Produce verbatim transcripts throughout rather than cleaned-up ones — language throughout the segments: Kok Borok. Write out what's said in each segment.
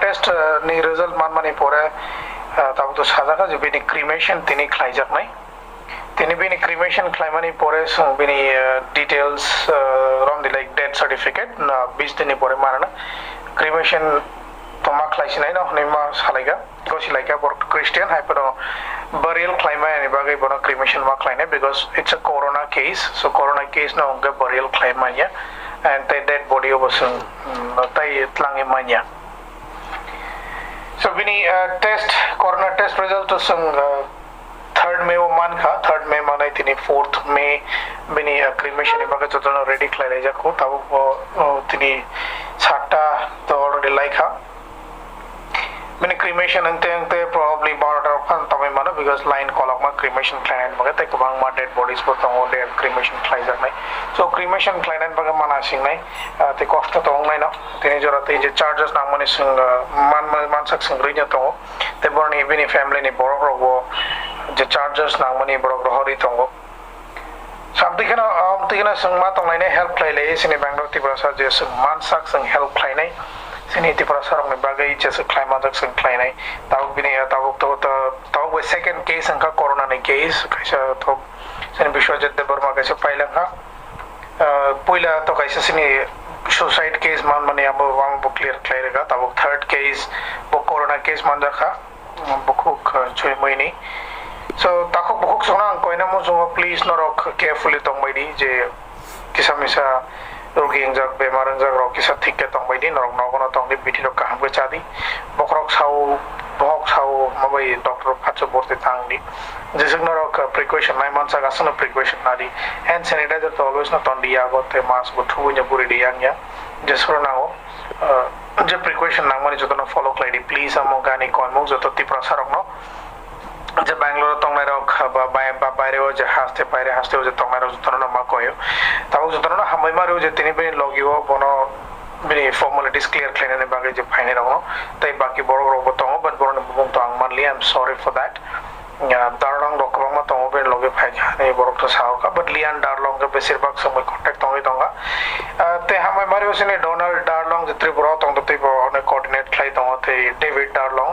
Test, uh, ni result manmani pore, uh, tabuk to sajak je bini cremation tini khlaijaknai. Tini bini cremation khlaimani pore chwng bini, uh, details, uh, romdi, like death certificate, na bis dinni pore manana. Cremation toma khlaisinai no hwnwi ma salaika. Gosi laika borok Christian hai phano burial khlaimani bagwi bono cremation ma khlainai, because it's a corona case. So corona case no hwnkhe burial khlai manya and tei dead body o bo chwng, mm, tei tlangwi manya. So bini, uh, test, corona test result to chwng, uh, third May o mankha, third May manai tini fourth May bini, uh, cremation ni bagwi jotono ready khlai laijak kho, tabuk bo, uh, tini satta to already laikha. Bini cremation wngte wngte probably barota rok phano tongwi mano, because line kolokma cremation khlainani bagwi tei kwbangma dead bodies bo tongo, dead cremation khlaijaknai. So cremation khlainani bagwi mana singnai, ah, tei kosto to wngnaino. Tini jora tei je charges nangmani swng, ah, man, man, mansak swng rwino tongo. Tei boroni bini family ni borok rok bo je charges nangmani borok rohorwi tongo. Samtwi kheno, amtwi kheno chwng ma tonglainai, help khlai lai, chini Bangalore Tiprasa je chwng mansak chwng help khlainai, chini Tiprasa rokni bagwi je chwng khlai manjak chwng khlainai. Tabuk bini, tabuk, tabuk, tabuk bai second case wngkha corona ni case, kaisa thok chini Biswajit Debbarma kaisa pailangkha. Ah, puila to kaisa chini suicide case manmani abo, abo bo clear khlai rwkha, tabuk third case bo corona case manjakha. Bukhuk, uh, chuimui ni. So, takhuk bukhuk songno ang koina muchungo, please norok carefully tongbai di je kisa misa rugi wngjak, bemar wngjak rok kisa thik khe tongbai di, norok nogo no tong di, bithi rok kaham khe cha di. Bokhorok sao, bohok sao, mabai doctor phatsa borti tang di. Jeswk norok, uh, precaution nai mansak, aswkno precaution na di. Hand sanitizer to always no ton di yago, tei mask bo thubui no guri di yang ya. Jeswk rok nango. Uh, je precaution nangmani jotono follow khlai di, please. Amo gani koimung joto Tiprasa rokno, je Bangalore tongnai rok ba bai-, ba baire o je haste, baire haste o je tongnai rok jotono no ma koyo. Tabuk jotono no hambai ma rw je tini bini logi o bono bini formalities clear khlainani bagwi je phainai rokno, tei baki borok rok bo tongo, but borokni bumung to ang manliya, I'm sorry for that. Ah, Darlong rok kwbangma tongo, bini logi phaikha, ani borok to sahoka, but Lian Darlong khe besir bak somoi contact tongwi tongkha. Ah, tei hambai mari usini Donald Darlong je Tripura o tongtwi tei bo hwnwi coordinate khlai tongo, tei David Darlong,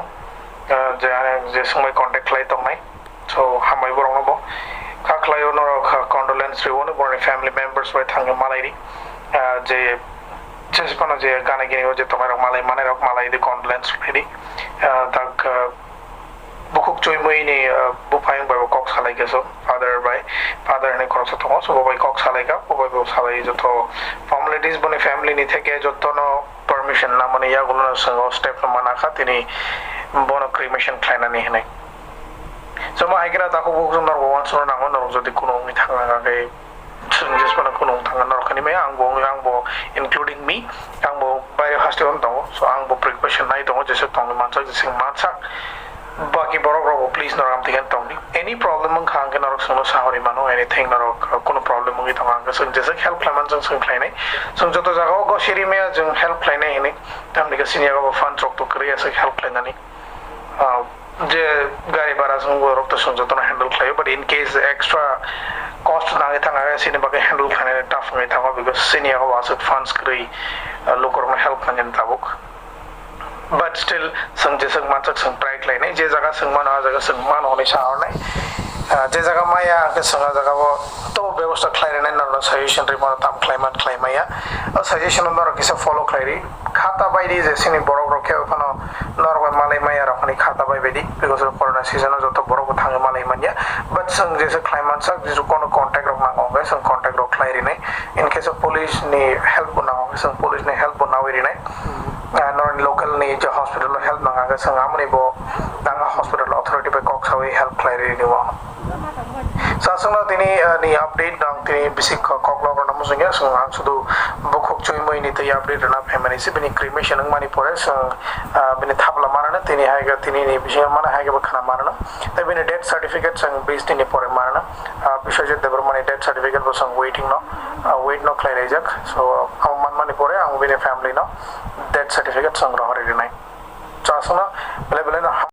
ah, je, je somoi contact khlai tongnai. So, hambai borokno bo kha khlaio, norok kha condolence rwo, borokni family members bai thangwi malai di. Ah, je, je phano je gana gini o je tongnai rok malai manai rok malai di, condolence rwlai di. Ah, tak, ah, Bukhuk chuimui ni, uh, buphayung bai bo kok salai khe so, father bai, father hinwi khoroksa tongo, so bo bai kok salai kha, bo bai bo salai joto formalities boni family ni theke jotono permission nangmani yagulo no swngo, step no mana kha tini bono cremation khlainani hinwi. So ma hai khe na takhuk bukhuk norok bo uansukna nango, norok jodi kuno wngwi thangna kha khe, Chwng jesphano khulum thangna norok hinwi maya, ang bo, ang bo including me, ang bo baire hasteo tongo, so ang bo precaution nai tongo, jesa tongwi mansak, jesing mansak. Baki borok rok bo please norok amtwi khe tongdi. Any problem wngkha ang khe norok chwngno sahori mano, anything norok, uh, kuno problem wngwi tongo ang khe chwng jesa help khlai man chwng, chwng khlainai. Chwng joto jagao gosiri maya chwng help khlainai hinwi, tamni khe sini yago bo fund rok to kwrwi aswk help khlainani. Ah, je gari bhara chwng borok to chwng jotono handle khlaio, but in case extra cost nangwi thangkha khe chini bagwi handle khlainani tough wngwi thango, because chini yago aswk funds kwrwi, ah, lukurokno help khlainani tabuk. But still, chwng jeswk mansak chwng try khlainai, je jaga chwng mano, ah jaga chwng mano hwnwi sa hwnai. Ah, je jaga maya, hwnkhe chwng ah jaga o to bebosta khlai rwnai, norokno suggestion rwi mano, tam khlai man khlai maya. O suggestion no norok kisa follow khlai ri. Khata bai di je chini borok rok khe phano norok bai malai maya rok hinwi khata bai bai di, because of corona season o joto borok bo thangwi malai manya. But chwng jesa khlai mansak, jesu kono contact rok nango hwnkhe chwng contact rok khlai rinai. In case of police ni help bo nango hwnkhe chwng police ni help bo nawi rinai. Ah, norokni local ni je hospital o help nang hwnkhe chwng amoni bo tanga hospital authority bai kok sawi help khlai rini o. Sa chwngno tini, ah, ni update ang tini bisi kok, kok lok rwna muchungya, chwng ang sudu bukhuk chuimui ni twi update rwna phaimani se, bini cremation wngmani pore chwng, ah, bini thapla manano, tini hai khe, tini ni bisingo mano hai khe bo khna manano. Tei bini death certificate chwng bis din ni pore manano. Ah, Biswajit Debbarma ni death certificate bo chwng waiting no, ah, wait no khlai laijak. So, amo manmani pore ang bini family no death certificate chwng rohorwi rinai. Sa chwngno belai belai no